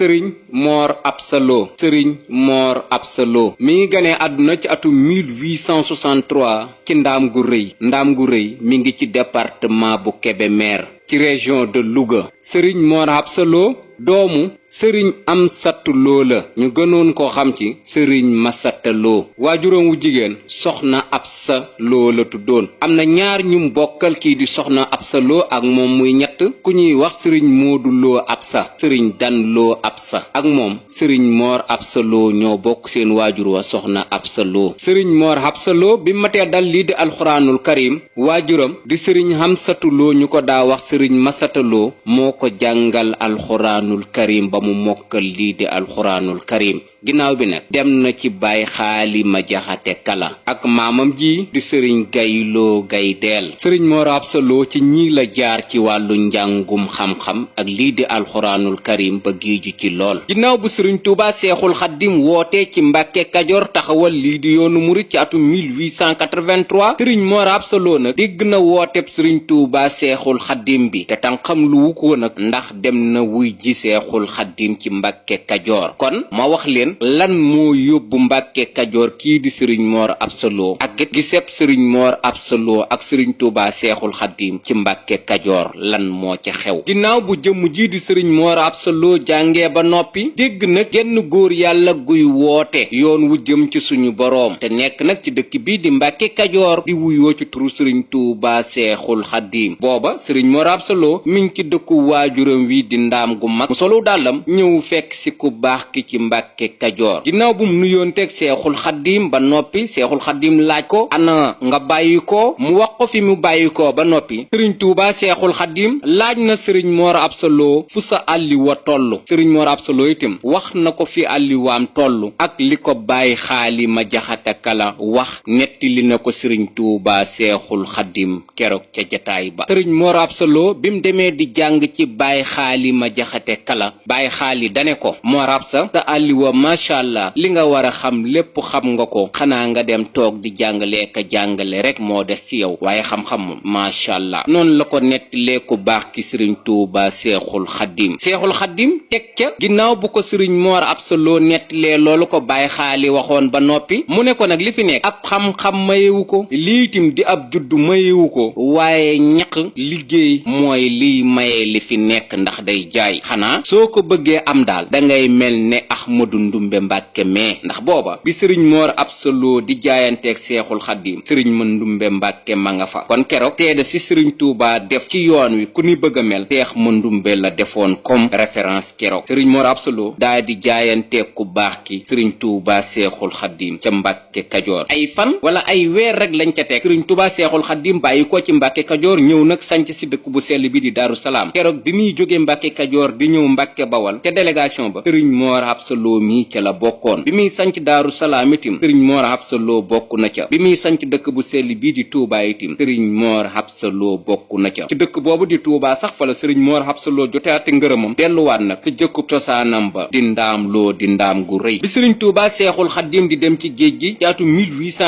sëriñ Mor Absa Lo. sëriñ Mor Absa Lo mi ngi ganee àdduna ci atum 1863 ci ndaam gu rëy mi ngi ci département bu Kébémer ci région de Louga. sëriñ Mor Absa Lo doomu sëriñ Amsatu Lo la ñu gënoon koo xam ci sëriñ Masata Lo. waajuram wu jigéen soxna Absa Lo la tuddoon. am na ñaar ñu bokkal kii di soxna Absa Lo ak moom muy ñett ku ñuy wax sëriñ Moodu Lo Absa sëriñ Dan Lo Absa ak moom sëriñ Mor Absa Lo ñoo bokk seen waajur wa soxna Absa Lo. sëriñ Mor Absa Lo bi matee dal lii di alxuraanul karim waajuram di sëriñ Amsatu Lo ñu ko daa wax sëriñ Masata Lo moo ko jàngal alxuraanul karim ba mu mokkal lii di alxuraanul karim. ginnaaw bi nag dem na ci Baay Xaali ma jaxate kala ak maamam ji di sëriñ Gayloo Gaydeel. sëriñ Mor Absa Lo ci ñii la jaar ci wàllu njàngum xam-xam ak lii di alxuraanul karim ba géeju ci lool. ginnaaw bu sëriñ Tuuba Seexul Xaddim woote ci Mbàkke Kajoor taxawal lii di yoonu murit ci atum 1883 sëriñ Mor Absa Lo nag dégg na wooteb sëriñ Tuuba Seexul Xaddim bi te tam xam lu wu ko nag ndax dem na wuy ji Seexul Xaddim ci Mbàkke Kajoor. kon ma wax leen lan moo yóbbu Mbàkke Kajoor kii di sëriñ Mor Absa Lo ak giseb sëriñ Mor Absa Lo ak sëriñ Tuuba Seexul Xaddim ci Mbàkke Kajoor lan moo ca xew. ginnaaw bu jëmm ji di sëriñ Mor Absa Lo jàngee ba noppi dégg na genn góor yàlla guy woote yoon wu jëm ci suñu boroom te nekk nag ci dëkk bi di Mbàkke Kajoor di wuyoo ci turu sëriñ Tuuba Seexul Xaddim. booba sëriñ Mor Absa Lo mi ngi ci dëkku waajuram wi di ndaam gu mag mu solu dàllam ñëw fekk si ku baax ki ci Mbàkke Kajoor. ginnaaw bu mu nuyoon teg Seexul Xaddim ba noppi Seexul Xaddim laaj ko ana nga bàyyi ko mu wax ko fi mu bàyyi ko ba noppi sëriñ Tuuba Seexul Xaddim laaj na sëriñ Mor Absa Lo fu sa àlliwa toll. sëriñ Mor Absa Lo itam wax na ko fi àlliwaam toll ak li ko Baay Xaali ma jaxate kala wax nettali na ko sëriñ Tuuba Seexul Xaddim keroog ca jataay ba. sëriñ Mor Absa Lo bi mu demee di jàng ci Baay Xaali ma jaxate kala Baay Xaali dane ko Mor Absa sa àlliwa macha allah li nga war a xam lépp xam nga ko xanaa nga dem toog di jàngale ka jàngale rek moo des ci yow waaye xam-xam macha allah. noonu la ko nettalee ku baax ki sëriñ Tuuba Seexul Xaddim. Seexul Xaddim teg ca ginnaaw bu ko sëriñ Mor Absa Lo nettalee loolu ko Baay Xaali waxoon ba noppi mu ne ko nag li fi nekk ab xam-xam mayewu ko liitim di ab juddu mayewu ko waaye ñaq liggéey mooy liy maye li fi nekk ndax day jaay xanaa soo ko bëggee am daal dangay mel ne Ahmadu Ndumbe Mbàkke mee ndax booba bi sëriñ Mor Absa Lo di jaayanteeg Seexul Xaddim sëriñ Mandumbe Mbàkke ma nga fa. kon keroog teede si sëriñ Tuuba def ci yoon wi ku ni bëgg a mel Seex Mandumbe la defoon comme référence keroog sëriñ Mor Absa Lo daa di jaayanteeg ku baax ki sëriñ Tuuba Seexul Xaddim ca Mbàkke Kajoor. ay fan wala ay weer rek lañ ca teg sëriñ Tuuba Seexul Xaddim bàyyi ko ci Mbàkke Kajoor ñëw nag sanc si dëkk bu sell bi di Daaru Salaam. keroog bi muy jógee Mbàkke Kajoor di ñëw Mbàkke Bawal ca délégation ba sëriñ Mor Absa Lo mi ca la bokkoon. bi muy sanc Daaru Salaam itim sëriñ Mor Absa Lo bokk na ca. bi muy sanc dëkk bu sell bii di Touba itim sëriñ Mor Absa Lo bokk na ca. ci dëkk boobu di Touba sax fa la sëriñ Mor Absa Lo jotaate ngërëmam delluwaat nag ci jëkkub cosaanam ba di ndaam loo di ndaam gu rëy. bi sëriñ Tuuba Seexul Xaddim di dem ci géej gi ci atum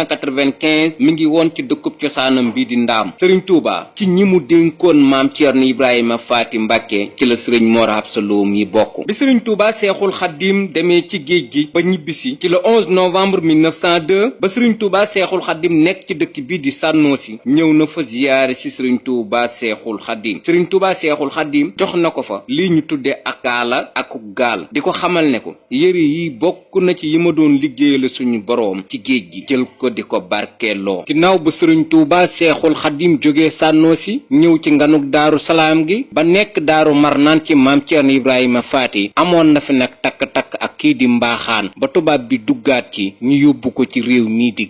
1895 mi ngi woon ci dëkkub cosaanam bi di ndaam. sëriñ Tuuba ci ñi mu dénkoon maam Ceerno Ibrahima Faati Mbàkke ci la sëriñ Mor Absa Lo mi bokk. bi sëriñ Tuuba Seexul Xaddim demee ci géej gi ba ñibbisi ci le 11 novembre 1902 ba sëriñ Tuuba Seexul Xaddim nekk ci dëkk bi di Sànnoosi ñëw na fa ziyaare si sëriñ Tuuba Seexul Xaddim. sëriñ Tuuba Seexul Xaddim jox na ko fa lii ñu tudde ak kaala ak gaal di ko xamal ne ko yëre yi bokk na ci yi ma doon liggéeyal suñu boroom ci géej gi jël ko di ko barkeeloo. ginnaaw ba sëriñ Tuuba Seexul Xaddim jógee Sànnoosi ñëw ci nganuk Daaru Salaam gi ba nekk Daaru Marnaan ci maam Ceerno Ibrahima Faati amoon na fi nag takk-takk ak kii di mbaaxaan ba tubaab bi duggaat ci ñu yóbbu ko ci réew mii di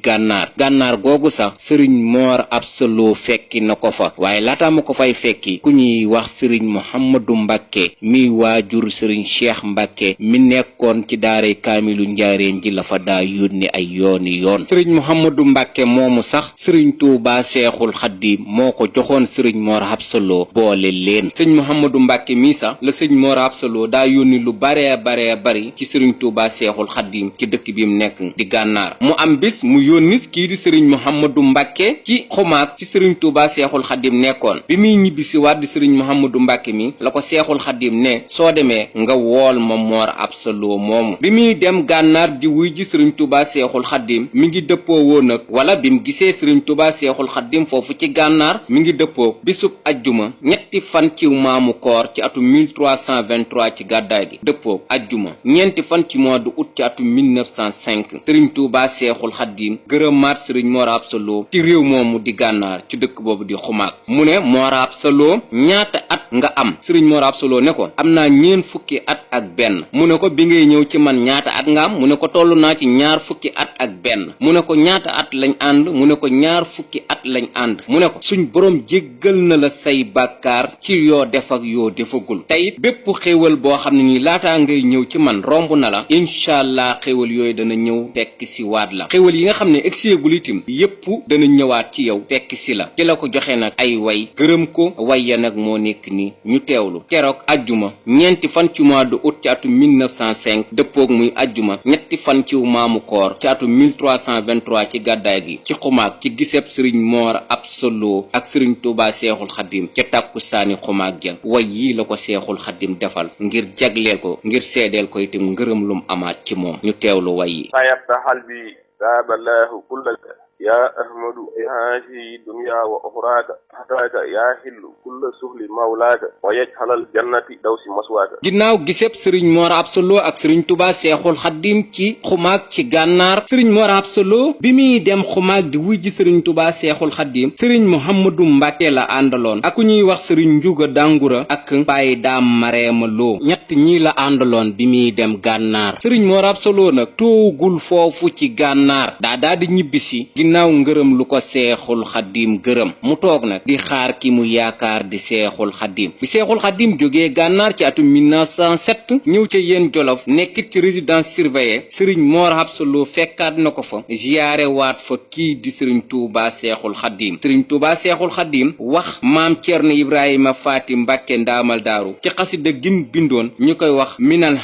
gànnaar googu sax sëriñ Mor Absa Lo fekki na ko fa waaye laata ma ko fay fekki ku ñuy wax sëriñ Mouhamadou Mbàkke mi waajur sëriñ Cheikh Mbàkke mi nekkoon ci daaray kaamilu njaareen ji la fa daa yónni ay yooni yoon. sëriñ Mouhamadou Mbàkke moomu sax sëriñ Tuuba Seexul Xaddim moo ko joxoon sëriñ Mor Absa Lo boole leen. sëriñ Mouhamadou Mbàkke mii sax la sëriñ Mor Absa Lo daa yónni lu bare bari ci sëriñ Tuubaa Seexul Xaddim ci dëkk bi mu nekk di gànnaar. mu am bis mu yónni kii di sëriñ Mouhamadou Mbàkke ci xumaag ci sëriñ Tuubaa Seexul Xaddim nekkoon. bi muy ñibbisi waat di sëriñ Mouhamadou Mbàkke mi la ko Seexul Xaddim ne soo demee nga wool ma Mor Absa Lo moomu. bi muy dem gànnaar di wuy ji sëriñ Tuubaa Seexul Xaddim mi ngi dëppoo woon nag wala bi mu gisee sëriñ Tuubaa Seexul Xaddim foofu ci gànnaar mi ngi dëppoo bisub ajjuma ñetti fan ci maamu koor ci atum 1323 ci gàddaay gi dëppoo ajjuma ñeenti fan ci mois de août ci atum 1905 sëriñ Tuubaa Seexul Xaddim gërëmaat sëriñ Mor Absa Lo ci réew moomu di gànnaar ci dëkk boobu di xumaag. mu ne Mor Absa Lo ñaata at nga am? sëriñ Mor Absa Lo ne ko am naa ñeen fukki at ak benn. mu ne ko bi ngay ñëw ci man ñaata at nga am? mu ne ko toll naa ci ñaar fukki at ak benn. mu ne ko ñaata at lañ ànd? mu ne ko ñaar fukki at lañ ànd. mu ne ko suñ boroom jéggal na la say bàkkaar ci yoo def ak yoo defagul. teyit bépp xéewal boo xam ne ni laataa ngay ñëw ci man romb na la incha allah xéewal yooyu dana ñëw fekk si waat la. xéewal yi nga xam ne egseegul itam yépp dana ñëwaat ci yow fekk si la. ci la ko joxe nag ay way gërëm ko way ya nag moo nekk ni ñu teewlu. keroog ajjuma ñeenti fan ci mois de août ci atum 1905 dëppoog muy ajjuma ñetti fan ci maamu koor ci atum 1323 ci gàddaay gi ci xumaag ci giseb sëriñ Mor Absa Lo ak sëriñ Tuubaa Seexul Xaddim ca tàkkusaani xumaag ja way yi la ko Seexul Xaddim defal ngir jagleel ko ngir seedeel ko itam ngërëm lum amaat ci moom ñu teewlu way yi. sayaftaxal bi baaballahu kullaka yaa ahmadu haasihi dunya wa uxraaka xataaka yaa xillu kulla suhli mawlaaka wa yajxalal jannati daw si maswaaka. ginnaaw giseb sëriñ Mor Absa Lo ak sëriñ Tuubaa Seexul Xaddim ci xumaag ci gànnaar sëriñ Mor Absa Lo bi muy dem xumaag di wuy ji sëriñ Tuubaa Seexul Xaddim sëriñ Mouhamadou Mbàkke la àndaloon ak ku ñuy wax sëriñ Njuga Dàngura ak Baay Daam Mareema Lo ñett ñii la àndaloon bi muy dem gànnaar. sëriñ Mor Absa Lo nag toogul foofu ci gànnaar daa di ñibbisi ginnaaw ngërëm lu ko Seexul Xaddim gërëm mu toog nag di xaar ki mu yaakaar di Seexul Xaddim. bi Seexul Xaddim jógee gànnaar ci atum 1907 ñëw ca yéen jolof nekkit ci résidence surveillée sëriñ Mor Absa Lo fekkaat na ko fa ziyaare waat fa kii di sëriñ Tuubaa Seexul Xaddim. sëriñ Tuubaa Seexul Xaddim wax maam Cerno Ibrahima Faati Mbàkke ndaamal daaru ci xasida gim bindoon ñu koy wax minal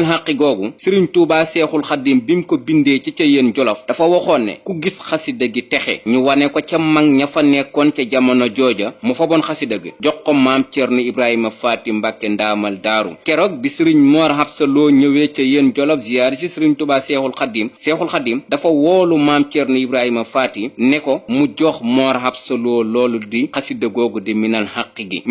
xaqi googu sëriñ Tuubaa Seexul Xaddim bi mu ko bindee ci ca yéen jolof dafa waxoon ne ku gis xasida gi texe ñu wane ko ca mag ña fa nekkoon ca jamono jooja mu faboon xasida gi jox ko maam Cerno Ibrahima Faati Mbàkke ndaamal daaru. keroog bi sëriñ Mor Absa Lo ñëwee ca yéen jolof ziyaar ci sëriñ Tuubaa Seexul Xaddim dafa woolu maam Cerno Ibrahima Faati ne ko mu jox Mor Absa Lo loolu di xasida googu di minal xaqi gi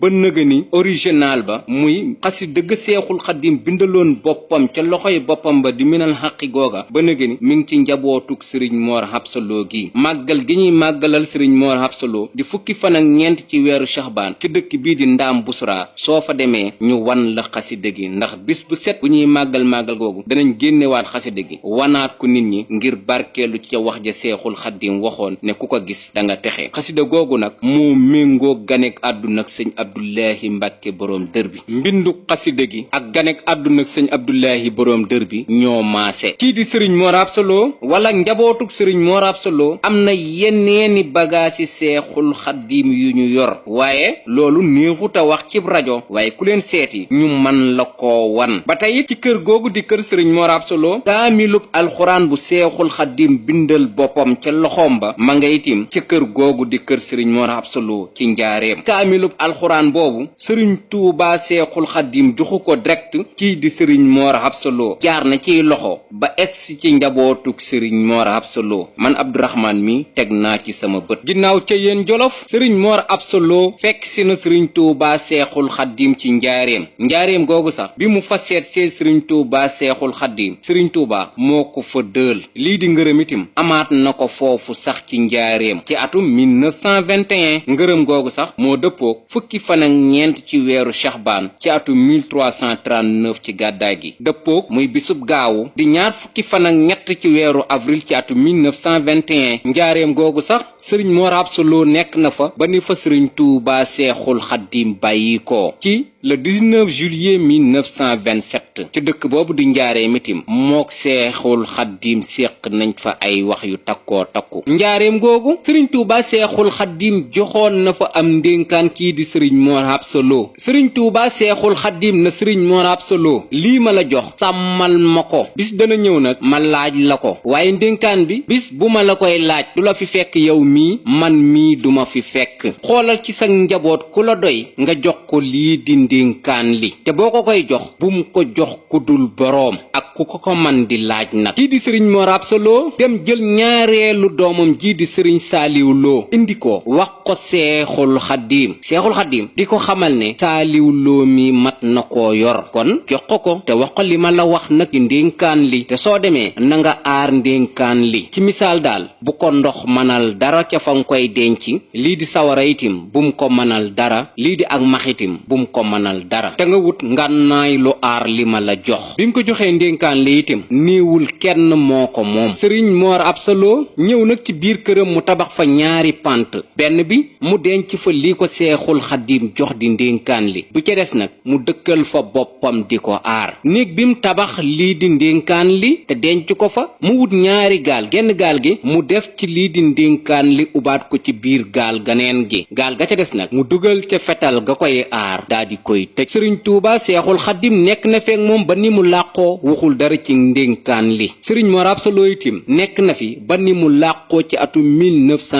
ba nëga ni original ba muy xasida ga Seexul Xaddim bindaloon boppam ca loxoy boppam ba di minal xaqi googa ba nëga ni mi ngi ci njabootug sëriñ Mor Absa Lo gi. màggal gi ñuy màggalal sëriñ Mor Absa Lo di fukki fan ak ñeent ci weeru Shahbaan ci dëkk bii di Ndaam Busra soo fa demee ñu wan la xasida gi ndax bis bu set bu ñuy màggal googu danañ génnewaat xasida gi wanaat ko nit ñi ngir barkeelu ci ca wax ja Seexul Xaddim waxoon ne ku ko gis da nga texe. xasida googu nag moo méngoo ganek àdduna ak sëñ Abdullahi Mbàkke boroom dër bi. mbindu xasida gi ak ganek àdduna ak sëñ Abdullahi boroom dër bi ñoo maase. kii di sëriñ Mor Absa Lo wala njabootug sëriñ Mor Absa Lo am na yeneeni bagaasi Seexul Xaddim yu ñu yor waaye loolu neexut a wax ci rajo waaye ku leen seeti ñu man la ko wan. ba tey ci kër googu di kër sëriñ Mor Absa Lo kaamilub alxuraan bu Seexul Xaddim bindal boppam ca loxoom ba ma nga itim ca kër googu di kër sëriñ Mor Absa Lo ci njaareem. kaamilub alxuraan boobu sëriñ Tuubaa Seexul Xaddim joxu ko direct kii di sëriñ Mor Absa Lo jaar na ciy loxo ba egsi ci njabootug sëriñ Mor Absa Lo man Abdourahmane mi teg naa ci sama bët. ginnaaw ca yéen jolof sëriñ Mor Absa Lo fekk si na sëriñ Tuubaa Seexul Xaddim ci njaareem googu sax bi mu fa seet see sëriñ Tuubaa Seexul Xaddim sëriñ Tuubaa moo ko fa dël lii di ngërëm itam amaat na ko foofu sax ci njaareem ci atum 1921 ngërëm googu sax moo dëppook fukki fan ak ñeent ci weeru Shahbaan ci atum 1339 ci gàddaay gi dëppook muy bisub gaawu di ñaar fukki fan ak ñett ci weeru avril ci atum 1921 njaareem googu sax sëriñ Mor Absa Lo nekk na fa ba ni fa sëriñ Tuubaa Seexul Xaddim bàyyi ko ci le 19 juillet 1927 ci dëkk boobu di njaareem itim mook seexul xaddiim séq nañ fa ay wax yu takkoo takku. njaareem googu sëriñ Tuuba seexul xaddiim joxoon na fa am ndénkaan kii di sëriñ Mor Absa Lo. sëriñ Tuuba seexul xaddiim na sëriñ Mor Absa Lo lii ma la jox sàmmal ma ko, bis dana ñëw nag ma laaj la ko, waaye ndénkaan bi bis bu ma la koy laaj du la fi fekk yow mii, man mii duma fi fekk. xoolal ci sa njaboot ku la doy nga jox ko lii di ndénkaan li, te boo ko koy jox bum ko jox ku dul boroom ak ku ko man di laaj nag. kii di sëriñ Mor Absa Lo dem jël ñaareelu doomam ji di sëriñ Saaliw Lo indi ko wax ko seexul xaddiim. seexul xaddiim di ko xamal ne Saaliw Lo mi mat na koo yor, kon jox ko te wax ko li ma la wax nag ci ndénkaan li, te soo demee na nga aar ndénkaan li. ci misaal daal bu ko ndox manal dara ca fa nga koy denc, lii di sawara itim bum ko manal dara, lii di ak maxitim bum ko manal dara, te nga wut ngànnaay lu aar li ma la jox. bi mu ko joxee ndénkaan li itim néewul kenn moo ko moom. sëriñ Mor Absa Lo ñëw nag ci biir këram mu tabax fa ñaari pant, benn bi mu denc fa lii ko seexul xaddiim jox di ndénkaan li, bu ca des nag mu dëkkal fa boppam di ko aar. néeg bi mu tabax lii di ndénkaan li te denc ko fa, mu wut ñaari gaal, genn gaal gi mu def ci lii di ndénkaan li ubaat ko ci biir gaal ganeen gi, gaal ga ca des nag mu dugal ca fetal ga koy aar daa di koy tëj. sëriñ Tuuba seexul xaddiim nekk na feek moom ba ni mu làqoo waxul dara ci ndénkaan li. sëriñ Mor Absa Lo itim nekk na fi ba ni mu làqoo ci atum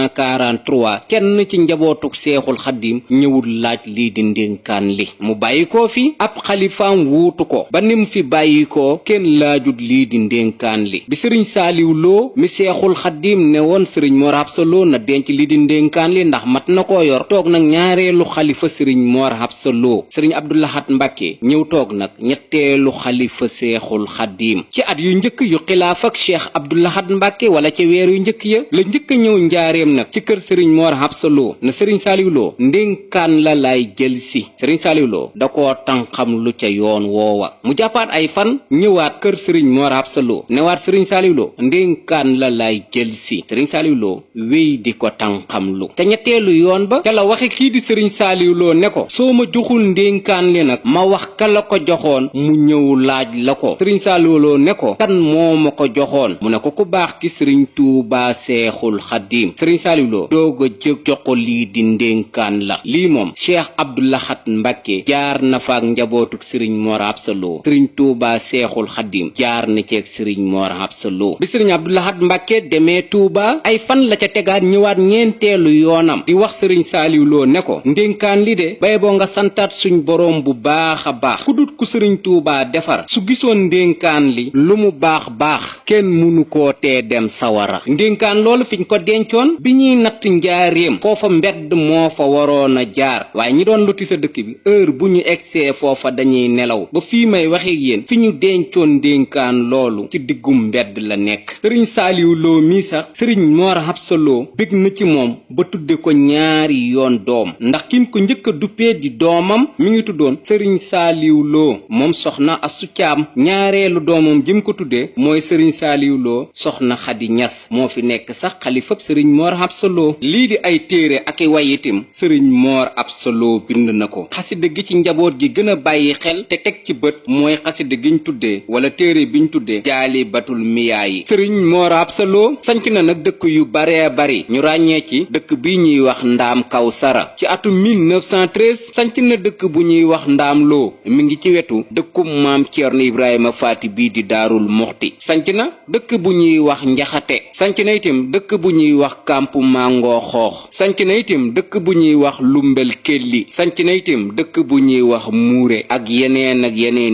1943 kenn ci njabootuk seexul xaddiim ñëwul laaj lii di ndénkaan li. mu bàyyi ko fi ab xalifaam wuutu ko ba ni mu fi bàyyi ko kenn laajut lii di ndénkaan li. bi sëriñ Saaliw Lo mi seexul xaddiim ne woon sëriñ Mor Absa Lo na denc lii di ndénkaan li ndax mat na koo yor, toog nag ñaareelu xalifa sëriñ Mor Absa Lo sëriñ Abdou Lahad Mbàkke ñëw toog nag ñetteelu xalifa seexul xaddiim. ci at yu njëkk yu xilaaf ak cheikh Abdou Lahad Mbàkke wala ca weer yu njëkk ya la njëkk a ñëw njaareem nag ci kër sëriñ Mor Absa Lo na sëriñ Saaliw Lo ndénkaan la lay jël si. sëriñ Saaliw Lo da koo tànqam lu ca yoon woowa, mu jàppaat ay fan ñëwaat kër sëriñ Mor Absa Lo newaat sëriñ Saaliw Lo ndénkaan la lay jël si. sëriñ Saaliw Lo wéy di ko tànqam lu te ñetteelu yoon ba ca la waxe kii di sëriñ Saaliw Lo ne ko soo ma joxul ndénkaan li nag ma wax ka la ko joxoon mu ñëw laaj la ko. sëriñ Saaliw Lo ne ko kan moo ma ko joxoon, mu ne ko ku baax ki sëriñ Tuuba seexul xaddiim. sëriñ Saaliw Lo doog a jëg jox ko lii di ndénkaan la. lii moom cheikh Abdou Lahad Mbàkke jaar na fa ak njabootuk sëriñ Mor Absa Lo, sëriñ Tuuba seexul xaddiim jaar na ceeg sëriñ Mor Absa Lo. bi sëriñ Abdou Lahad Mbàkke demee Tuuba ay fan la ca tegaat ñëwaat ñeenteelu yoonam di wax sëriñ Saaliw Lo ne ko ndénkaan li de bay boo nga santaat suñ boroom bu baax a baax, ku dut ku sëriñ Tuuba defar su gisoon ndénkaan li lu mu baax baax kenn munu koo tee dem sawara. ndénkaan loolu fiñ ko dencoon bi ñuy natt njaareem foofa mbedd moo fa waroon a jaar, waaye ñi doon luti sa dëkk bi heure bu ñu egsee foofa dañuy nelaw. ba fii may waxe yéen fi ñu dencoon ndénkaan loolu ci diggum mbedd la nekk. sëriñ Saaliw Lo mii sax sëriñ Mor Absa Lo bég na ci moom ba tudde ko ñaari yoon doom, ndax kim ko njëkk a duppee di doomam mi ngi tuddoon sëriñ Saaliw Lo moom soxna Asu Caam. ñaareelu doomam jim ko tuddee mooy sëriñ Saaliw Lo soxna Xadi Ñas moo fi nekk sax xalifab sëriñ Mor Absa Lo. lii di ay téere ak i wayitim sëriñ Mor Absa Lo bind na ko. xasida gi ci njaboot gi gën a bàyyi xel te teg ci bët mooy xasida giñ tuddee wala téere biñ tuddee Jaalibatul Miyaayi. sëriñ Mor Absa Lo sanc na nag dëkk yu baree bari, ñu ràññee ci dëkk bi ñuy wax Ndaam Kawsara. ci atum 1913 sanc na dëkk bu ñuy wax Ndaam Lo mi ngi ci wetu dëkkum maam Ceerno Ibrahima Faati bii di Daarul Muxti. sanc na dëkk bu ñuy wax Njaxate. sanc na itam dëkk bu ñuy wax Kampu Mangoo Xoox. sanc na itam dëkk bu ñuy wax Lumbel Kelli. sanc na itam dëkk bu ñuy wax Muure ak yeneen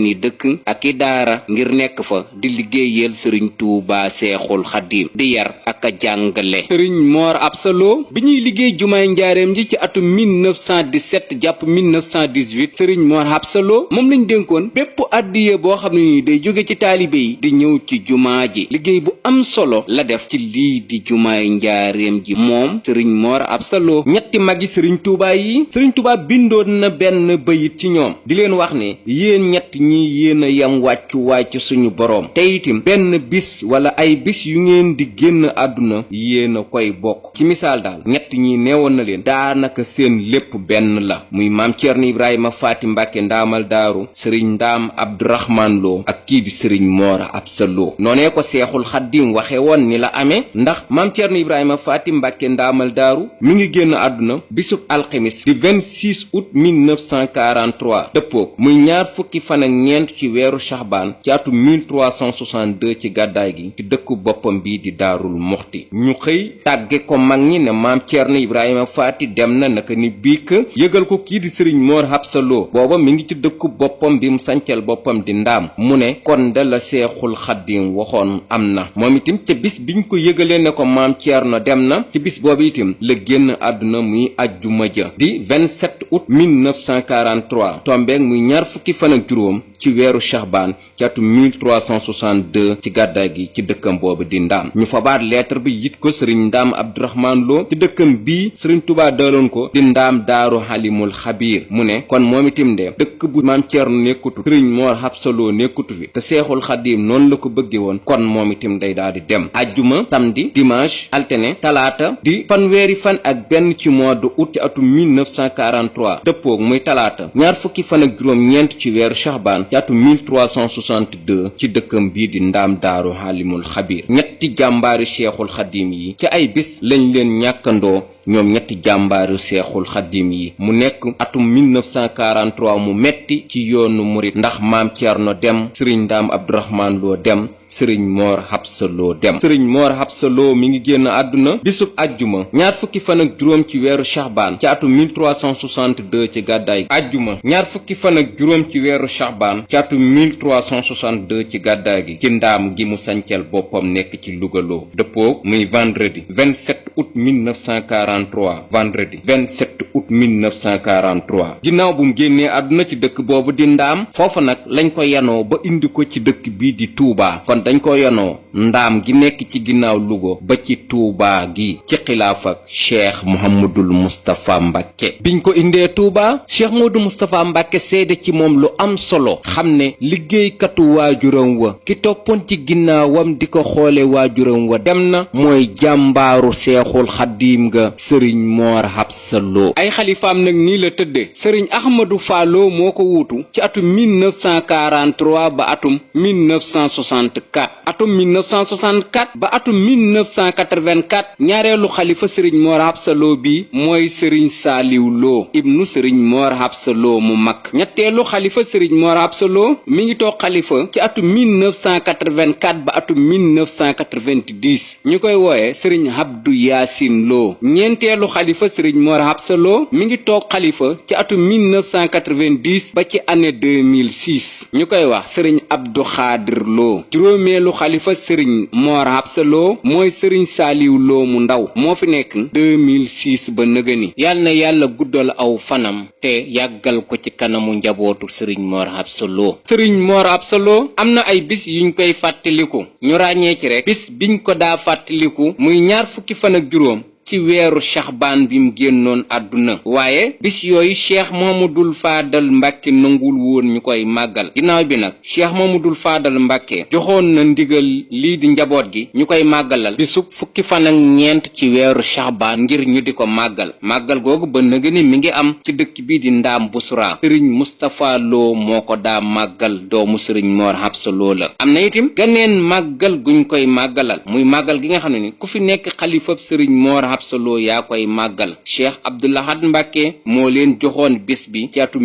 i dëkk ak i daara ngir nekk fa di liggéeyal sëriñ Tuuba seexul xaddiim di yar ak a jàngale. sëriñ Mor Absa Lo bi ñuy liggéey jumaay njaareem ji ci atum 1917 jàpp 1918 sëriñ Mor Absa Lo moom lañ dénkoon bépp addiye boo xam ne ni day jóge jóge ci taalibe yi di ñëw ci jumaa ji. liggéey bu am solo la def ci lii di jumaay njaareem ji moom sëriñ Mor Absa Lo. ñetti magi sëriñ Tuubaa yi sëriñ Tuubaa bindoon na benn bayit ci ñoom di leen wax ne yéen ñett ñi yéen a yam wàccuwaay ci suñu boroom te itam benn bis wala ay bis yu ngeen di génn àdduna yéen a koy bokk. ci misaal daal ñett ñi neewoon na leen daanaka seen lépp benn la muy maam Ceerno Ibrahima Faati Mbàkke ndaamal daaru sëriñ Ndaam Abdurahmaan Lo ak kii di sëriñ Mor Absa Lo. noonee ko seexul xaddim waxe woon ni la amee ndax maam Ceerno Ibrahima Faati Mbàkke ndaamal daaru mi ngi génn àdduna bisub alxemis di 26 août 1943 dëppook muy ñaar fukki fan ak ñeent ci weeru Shahbaan ci atu 1362 ci gàddaay gi ci dëkku boppam bi di Daarul Muxti. ñu xëy tàgge ko mag ñi ne maam Ceerno Ibrahima Faati dem na naka ni biik yëgal ko kii di sëriñ Mor Absa Lo booba mi ngi ci dëkku boppam bi mu sancal boppam di Ndaam mu ne kon de la seexul xaddim waxoon am na. moom itam ca bis biñ ko yëgalee ne ko maam Ceerno dem na ci bis boobu itam la génn àdduna muy ajjuma ja di 27 août 1943 tombeeg muy ñaar fukki fan ak juróom ci weeru Shahbaan ci atu 1362 ci gàddaay gi ci dëkkam boobu di Ndaam. ñu fabaat lettre bi yit ko sëriñ Ndaam Abdurahmaan Lo ci dëkkam bii sëriñ Tuubaa daloon ko di Ndaam Daaru Halimul Xabiir mu ne kon moom itam de dëkk bu maam Ceerno nekkutu sëriñ Mor Absa Lo nekkutu fi te seexul xaddim noonu la ko bëgge woon kon moom itam day daal di dem. ajjuma samedi dimanche altine talaata di fanweeri fan ak benn ci mois de août ci atu 1943 dëppoog muy talaata ñaar fukki fan ak juróom ñeent ci weeru Shahbaan ci atu 1362 ci dëkkam bii di Ndaam Daaru Halimul Xabiir. ñetti jàmbaari seexul xaddim yi ci ay bis lañ leen ñàkkandoo ñoom ñetti jàmbaaru seexul xaddim yi mu nekk atum 1943 mu metti ci yoonu murit ndax maam Ceerno dem sëriñ Ndaam Abdurahmaan Lo dem sëriñ Mor Absa Lo dem. sëriñ Mor Absa Lo mi ngi génn àdduna bisub ajjuma ñaar fukki fan ak juróom ci weeru Shahbaan ci atum 1362 ci gàddaay ajjuma ñaar fukki fan ak juróom ci weeru Shahbaan ci atum 1362 ci gàddaay gi ci ndaam gi mu sancal boppam nekk ci Louga Lo dëppoo muy vendredi 27 août 1943 vendredi 27 août 1943 ginnaaw bu mu génnee àdduna ci dëkk boobu di Ndaam foofa nag lañ ko yanoo ba indi ko ci dëkk bii di Touba kon dañ ko yanoo Ndaam gi nekk ci ginnaaw Louga ba ci Touba gi ci xilaaf ak Cheikh Mouhamadul Moustapha Mbacke. biñ ko indee Touba Cheikh Modou Moustapha Mbacke seede ci moom lu am solo xam ne liggéeykatu waajuram wa ki toppoon ci ginnaawam di ko xoole waajuram wa dem na mooy jàmbaaru seexul xaddiim nga sëriñ Mor Absa Lo. ay xalifaam nag nii la tëdde sëriñ Ahmadou Fallo moo ko wuutu ci atum 1943 ba atum 1964 atum 1964 ba atum 1984 ñaareelu xalifa sëriñ Mor Absa Lo bi mooy sëriñ Saaliw Lo ibnu sëriñ Mor Absa Lo mu mag. ñetteelu xalifa sëriñ Mor Absa Lo mi ngi toog xalifa ci atum 1984 ba atum 1990 ñu koy wooye sëriñ Abdou Yaasin Lo. ñeenteelu xalifa sëriñ Mor Absa Lo mi ngi toog xalifa ci atum 1990 ba ci année 2006 ñu koy wax sëriñ Abdou Xaadir Lo. juróomeelu xalifa sëriñ Mor Absa Lo mooy sëriñ Saaliw Lo mu ndaw moo fi nekk 2006 ba nëgëni yàlla na yàlla guddal aw fanam te yàggal ko ci kanamu njabootu sëriñ Mor Absa Lo. sëriñ Mor Absa Lo am na ay bis yuñ koy fàttaliku ñu ràññee ci rek bis biñ ko daa fàttaliku muy ñaar fukki fan ak juróom ci weeru Shahbaan bi mu génnoon àdduna waaye bis yooyu Cheikh Mamadul Faadal Mbàkke nangul woon ñu koy màggal ginnaaw bi nag Cheikh Mamadul Faadal Mbàkke joxoon na ndigal lii di njaboot gi ñu koy màggalal bisub fukki fan ak ñeent ci weeru Shahbaan ngir ñu di ko màggal googu ba nëga ni mi ngi am ci dëkk bii di Ndaam Busra sëriñ Moustapha Lo moo ko daa màggal doomu sëriñ Mor Absa Lo la. am na itam ganeen màggal guñ koy màggalal muy màggal gi nga xam ne ni ku fi nekk xalifab sëriñ Mor Absa Lo yaa koy màggal Cheikh Abdoul Ahad Mbacke moo leen joxoon bis bi ci atu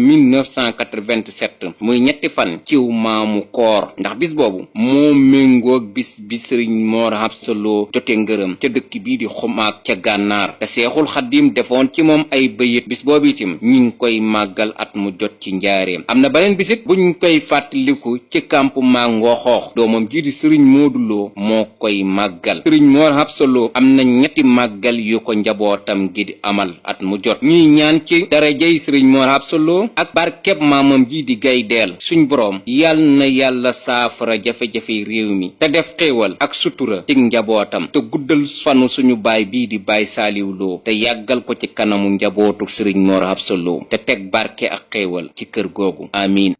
1987 muy ñetti fan ciw maamu koor ndax bis boobu moo méngoog bis bi sëriñ Mor Absa Lo jote ngërëm ca dëkk bii di Xumaag ca gànnaar te seexul xaddim defoon ci moom ay bëyit bis boobu itam ñi ngi koy màggal at mu jot ci njaareem. am na beneen bisit buñ koy fàttaliku ci campement Ngoxoox doomam jii di sëriñ Modou Lo moo koy màggal sëriñ Mor Absa Lo am na ñetti màggal yu ko njabootam gi di amal at mu jot. ñuy ñaan ci darajay sëriñ Mor Absa Lo ak barkeb maamam ji di Gaydeel suñ boroom yal na yàlla saafara jafe-jafe réew mi te def xéewal ak sutura ci njabootam te guddal fanu suñu baay bii di Baay Saaliw Lo te yàggal ko ci kanamu njabootu sëriñ Mor Absa Lo te teg barke ak xéewal ci kër googu amiin.